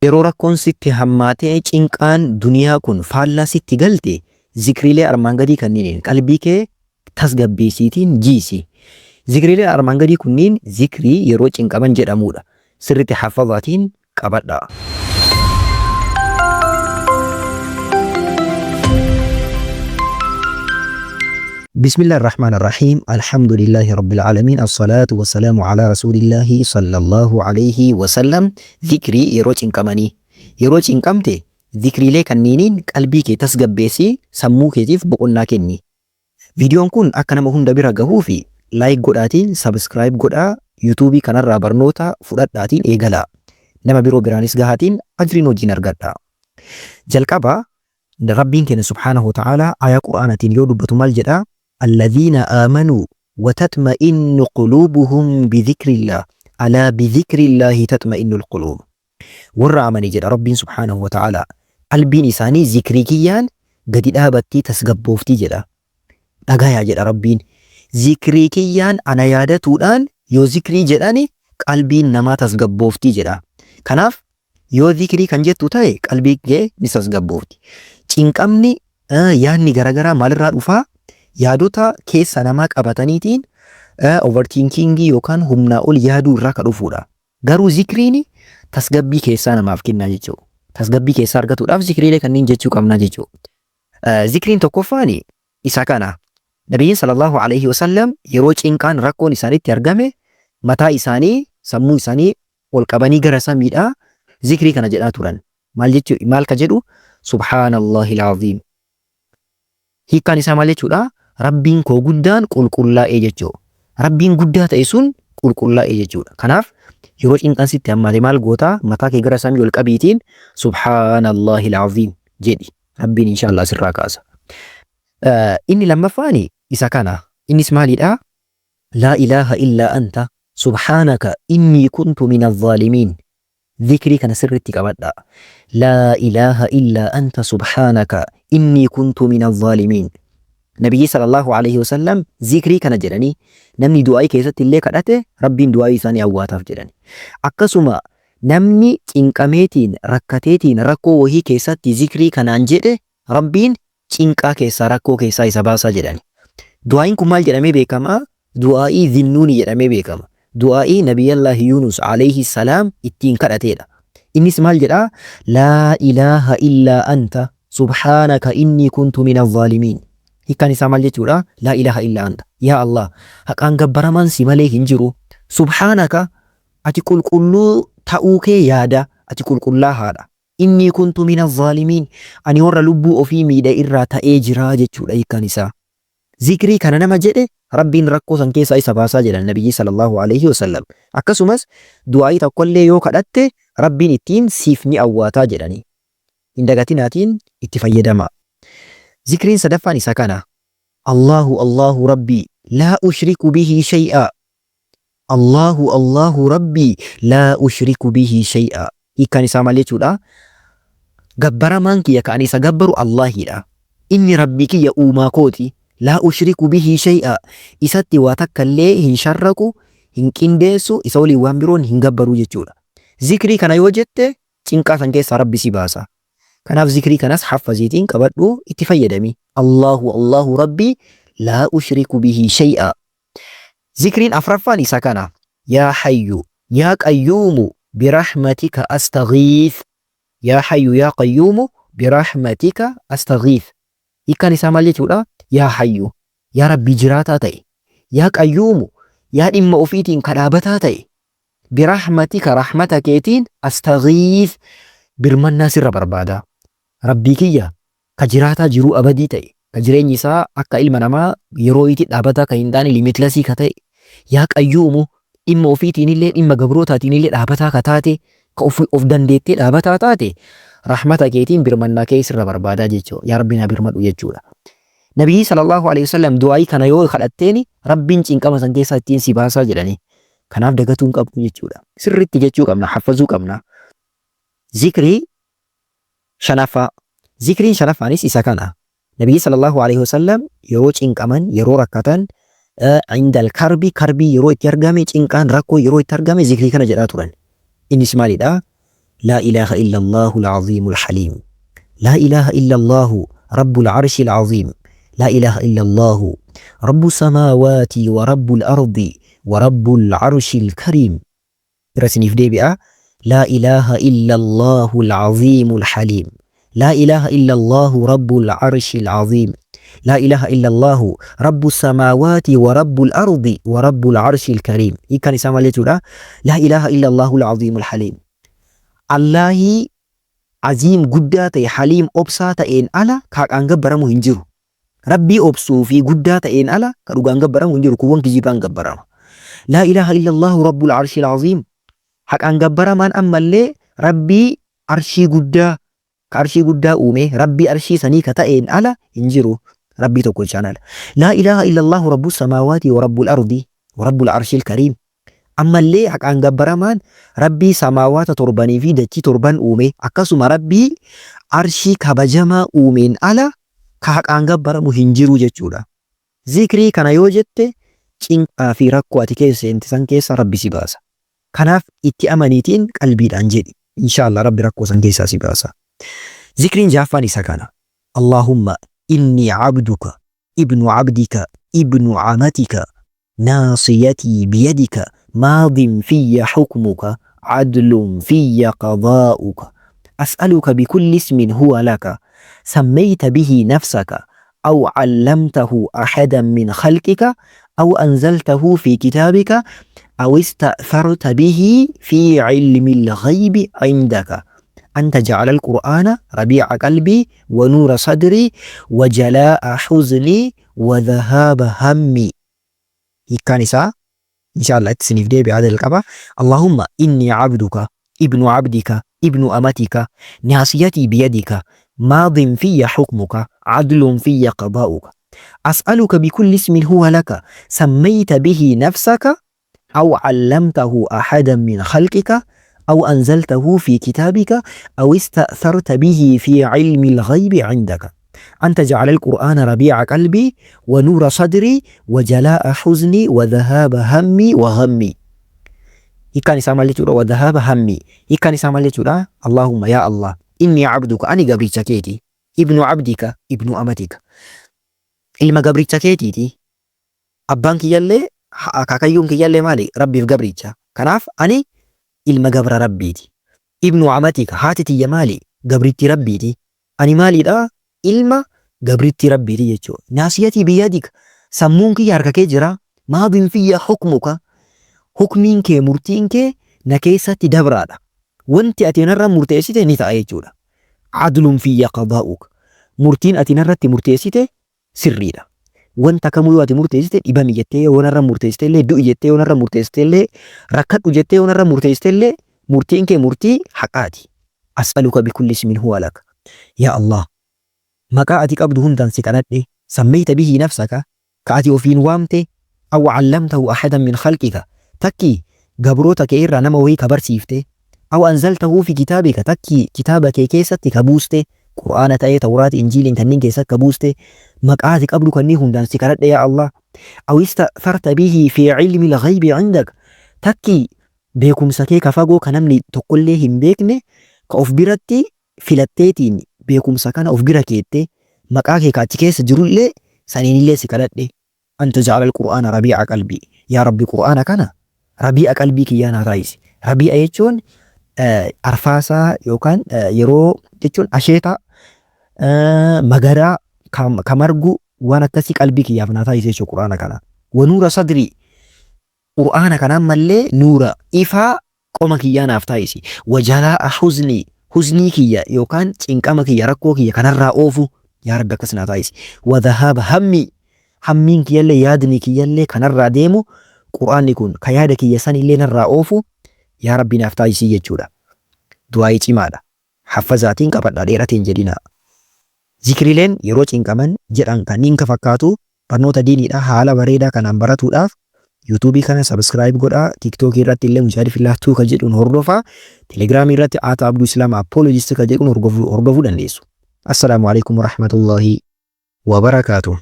Yeroo rakkoon sitti hammaatee cinqaan duniyaa kun faallaa sitti galte zikriilee armaan gadii kanniiniin qalbii kee tasgabbeessiitiin jiisi. Zikriileen armaan gadii kunniin zikrii yeroo cinqaman jedhamuudha. Sirritti haffazaatiin qabadhaa. بسم الله الرحمن الرحيم الحمد لله رب العالمين الصلاة والسلام على رسول الله صلى الله عليه وسلم. Zikrii yeroo cinqamanii. Yeroo cinqamte zikriilee kanniiniin qalbii kee tasgabbeessii sammuu keetiif boqonnaa kenni. Viidiyoon kun akka nama hunda bira gahuufi like godhaatiin subscribe godhaa, yuutuubii kanarraa barnoota fudhadhaatiin eegalaa. Nama biroo biraanis gahaatiin ajriin wajjin argadhaa. Jalqaba Rabbiin keenya subhaanahu wa ta'aalaa aayaa Qur'aanaatiin yoo dubbatu maal jedhaa? Alladhiina aamanuu wa tatma'innu quluubuhum bidhikrillah alaa bidhikrillaahi tatma'innul quluub. Warra amane jedha Rabbiin subhaanahu wa ta'aalaa, qalbiin isaanii zikrii kiyyaan gadi dhaabattii tasgabbooftii jedha. Dhagayaa jedha Rabbiin. Zikrii kiyyaan ana yaadatuudhaan yoo zikrii jedhani qalbiin namaa tasgabbooftii jedha. Kanaaf yoo zikrii kan jettu ta'e qalbii kee ni tasgabboofti. Cinqamni, yaadni garagaraa maalirraa dhufaa? Yaadota keessa namaa qabataniitiin overthinkingii yookaan humnaa ol yaaduu irraa ka dhufuudha. Garuu zikriin tasgabbii keessaa namaaf kennaa jechuudha. Tasgabbii keessaa argatuudhaaf zikriilee kanneen jechuu qabnaa jechuudha. Zikriin tokkoffaan isa kana. Nabiyyiin sallallahu alaihi wasallam yeroo cinqaan rakkoon isaanitti argame mataa isaanii sammuu isaanii ol qabanii gara samiidhaa zikrii kana jedhaa turan. Maal jechuu, maal ka jedhu? Subhaanallahil aziim. Hiikkaan isaa maal jechuudha? Rabbiin koo guddaan qulqullaa'ee jechuudha. Rabbiin guddaa ta'e sun qulqullaa'ee jechuudha. Kanaaf yeroo cinqaan sitti hammaate maal gootaa? Mataa kee gara samii ol qabiitiin Subhaanallahil aziim jedhi. Rabbiin inshaallah sirraa kaasa. Inni lammaffaan isa kana. Innis maalidha? Laa ilaaha illaa anta subhaanaka innii kuntu mina zaalimiin. Zikrii kana sirriitti qabadhaa. Laa ilaaha illaa anta subhaanaka innii kuntu mina zaalimiin. Nabiyyi sallallahu alaihi wasallam zikrii kana jedhanii namni du'aa'ii keessatti illee kadhate Rabbiin du'aa'ii isaanii awwaataaf jedhani. Akkasuma namni cinqameetiin rakkateetiin rakkoo wahii keessatti zikrii kanaan jedhe Rabbiin cinqaa keessaa rakkoo keessaa isa baasaa jedhani. Du'aa'iin kun maal jedhamee beekama? Du'aa'ii Zinnuuni jedhamee beekama. Du'aa'ii Nabiyyallaahi Yuunus alayhi salaam ittiin kadhateedha. Innis maal jedhaa? Laa ilaaha illaa anta subhaanaka innii kuntu mina zaalimiin. Hiikkaan isaa maal jechuudha? Laa ilaaha illaa anta. Yaa Allah, haqaan gabbaramaan si malee hin jiru. Subhaanaka, ati qulqulluu ta'uu kee yaada. Ati qulqullaahaadha. Innii kuntu mina zaalimiin, ani warra lubbuu ofii miidhe irraa ta'ee jira jechuudha hiikkaan isaa. Zikrii kana nama jedhe Rabbiin rakkoo san keessaa isa baasaa jedhan Nabiyyi sallallahu aleyhi wasallam. Akkasumas du'aa'ii tokkollee yoo kadhatte Rabbiin ittiin siif ni awwaataa jedhani. Hin dagatinaatiin itti fayyadamaa. Zikriin sadaffaan isa kana. Allahu Allahu Rabbii laa ushriku bihi shay'aa. Allahu Allahu Rabbii laa ushriku bihi shay'aa. Hiikkaan isaa maal jechuudha? Gabbaramaan kiyya ka ani isa gabbaru Allaahidha. Inni Rabbii kiyya uumaa kooti. Laa ushriku bihi shay'aa. Isatti waa takka illee hin sharraku, hin qindeessu, isa waliin waan biroon hin gabbaru jechuudha. Zikrii kana yoo jette cinqaa san keessaa Rabbi si baasa. Kanaaf zikrii kanas haffaziitiin qabadhu itti fayyadami. Allahu Allahu Rabbii laa ushriku bihi shay'aa. Zikriin afraffaan isa kana. Yaa hayyu yaa qayyuumu birahmatika astaghiith. Yaa hayyu yaa qayyuumu birahmatika astaghiith. Hiikkaan isaa maal jechuudha? Yaa hayyu, yaa Rabbii jiraataa ta'e. Yaa qayyuumu, yaa dhimma ofiitiin ka dhaabataa ta'e. Birahmatika, rahmata keetiin, astaghiith, birmannaa sirra barbaada. Rabbii kiyya ka jiraataa jiruu abadii ta'e, ka jireenyi isaa akka ilma namaa yeroo wayiitti dhaabataa kan hin taane limitless ka ta'e, yaa qayyuumu dhimma ofiitiinillee dhimma gabrootaatiinillee dhaabataa ka taate, ka of dandeettee dhaabataa taate, rahmata keetiin birmannaa kee sirra barbaadaa jechuudha. Yaa Rabbi naa birmadhu jechuudha. Nabiyyi sallallahu alaihi wasallam du'aayii kana yoo kadhatteeni Rabbiin cinqama san keessaa ittiin si baasaa jedhanii. Kanaaf dagatuu hin qabnu jechuudha. Sirriitti jechuu qabna, haffazuu qabna. Zikrii Shanaffaa, Zikriin shanaffaanis isa kana. Nabiyyi sallallahu aleyhi wa sallam yeroo cinqaman, yeroo rakkatan, indal karbi, karbii yeroo itti argame, cinqaan rakkoo yeroo itti argame zikrii kana jedhaa turan. Innis maalidha? Laa ilaaha illallaahu al-aziimul haliim. Laa ilaaha illallaahu rabbul arshil aziim. Laa ilaaha illallaahu rabbu samaawaati wa rabbul ardi wa rabbul arshil kariim. Irra isiniif deebi'a. Laa ilaaha illallaahu al-aziimul haliim. Laa ilaaha illallaahu rabbul arshil aziim. Laa ilaaha illallaahu rabbu samaawaati wa rabbul ardi wa rabbul arshil kariim. Hiikkaan isaa maal jechuudha? Laa ilaaha illallaahu al-aziimul haliim. Allaahii aziim guddaa ta'e haliim obsaa ta'een ala ka haqaan gabbaramu hin jiru. Rabbii obsuu fi guddaa ta'een ala ka dhugaan gabbaramu hin jiru. Kuuwwan kijibaan gabbarama. Laa ilaaha illallaahu rabbul arshil aziim. Haqaan gabbaramaan ammallee Rabbii arshii guddaa ka arshii guddaa uume Rabbii arshii sanii ka ta'een ala hin jiru. Rabbii tokkochaan ala. Laa ilaaha illallaahu rabbus samaawaati wa rabbul ardi wa rabbul arshil kariim. Ammallee haqaan gabbaramaan Rabbii samaawaata torbanii fi dachii torban uume akkasuma Rabbii arshii kabajamaa uumeen ala ka haqaan gabbaramu hin jiru jechuudha. Zikrii kana yoo jette cinqaa fi rakkoo ati keessa seente san keessaa Rabbi si baasa. Kanaaf itti amaniitiin qalbiidhaan jedhi. Inshaa Allah Rabbi rakkoo san keessaa si baasa. Zikriin jahaffaan isa kana. Allaahumma innii abduka ibnu abdika ibnu amatika naasiyatii biyadika maadin fiyya hukmuka adlun fiyya qadaa'uka as'aluka bikulli ismin huwa laka sammayta bihi nafsaka aw 'allamtahu ahadan min khalqika aw anzaltahu fi kitaabika aw ista'tharta bihi fi 'ilmil ghaybi 'indaka an taj'ala al-qur'aana rabii'a qalbii wa nuura sadrii wa jalaa'a huznii wa dhahaaba hammii. Hiikkaan isaa insha Allah itti isiniif deebi'a jalqaba. Allahumma inni abduka ibnu abdika ibnu amatika naasiyatii biyadika maadin fiyya hukmuka adlun fiyya qadaa'uka as'aluka bikulli ismin huwa laka sammayta bihi nafsaka aw 'allamtahu ahadan min khalqika aw anzaltahu fi kitaabika aw ista'tharta bihi fi 'ilmi al-ghaybi 'indaka an taj'ala al-Qur'aana rabii'a qalbii wa nuura sadrii wa jalaa'a huznii wa dhahaaba hammii wa ghammii. Hiikkaan isaa maal jechuudha? Wa dhahaaba hammii. Hiikkaan isaa maal jechuudha? Allaahumma yaa Allah innii 'abduka ani gabricha keeti ibnu 'abdika ibnu amatika ilma gabricha keetiiti. Abbaan kiyyallee akaakayyuun kiyyallee maali? Rabbiif gabricha. Kanaaf ani ilma gabra Rabbiiti. Ibnu amatika haati tiyya maali? Gabrittii Rabbiiti. Ani maaliidha? Ilma gabrittii Rabbiiti jechuudha. Naasiyatii biyyadik sammuun kiyya harka kee jira. Maadin fiyya hukmuka hukmiin kee murtiin kee na keessatti dabraadha. Wanti ati narra murteessite ni ta'a jechuudha. Adlun fiyya qadaa'uka murtiin ati narratti murteessite sirriidha. Wanta kamuu yoo ati murteessite dhibami jettee yoo narra murteessite illee du'i jettee yoo narra murteessite illee rakkadhu jettee yoo narra murteessite illee murtiin kee murtii haqaati. As'aluka bikulli ismin huwa lak. Yaa Allah maqaa ati qabdu hundaan si kadhadhe sammeyta bihi nafsaka ka ati ofiin waamte aw allamtahu ahadan min khalqika takkii gabroota kee irraa nama wahii ka barsiifte Aw anzaltahu fi kitaabika takkii kitaaba kee keessatti ka buuste, Qur'aana ta'ee, Tawraati, Injiiliin kanniin keessatti ka buuste, maqaa ati qabdu kannii hundaan si kadhadhe yaa Allah. Aw ista'tharta bihi fi ilmil ghaybi indak takkii beekumsa kee ka fagoo ka namni tokkollee hin beekne ka of biratti filatteetiin beekumsa kana of bira keette maqaa kee ka achi keessa jirullee saniinillee si kadhadhe. An taj'ala al-Qur'aana rabii'a qalbii. Yaa Rabbi Qur'aana kana rabii'a qalbii kiyyaa naa taasisi. Rabii'a jechuun arfaasaa yookaan yeroo jechuun asheeta magaraa ka margu waan akkasii qalbii kiyyaaf naa taasisi jechuudha Qur'aana kana. Wa nuura sadrii. Qur'aana kana ammallee nuura ifaa qoma kiyyaa naaf taasisi. Wa jalaa'a huznii, huznii kiyya yookaan cinqama kiyya rakkoo kiyya kanarraa oofu yaa Rabbi akkas naa taasisi. Wa dhahaaba hammii, hammiin kiyyallee yaadni kiyyallee kanarraa deemu Qur'aanni kun ka yaada kiyya sanillee narraa oofu yaa Rabbi naaf taasisi jechuudha. Du'aa'ii cimaadha. Haffazaatiin qabadhaa dheerate hin jedhinaa. Zikriileen yeroo cinqaman jedhan kanniin ka fakkaatu barnoota diiniidha haala bareedaa kanaan baratuudhaaf YouTube kana subscribe godhaa TikTok irratti illee Mujaahid Fillah 2 ka jedhuun hordofaa Telegram irratti Aata Abduu Islaam Apologist ka jedhuun hordofuu dandeessu. Assalaamu alaikum warahmatullahi wabarakaatuh.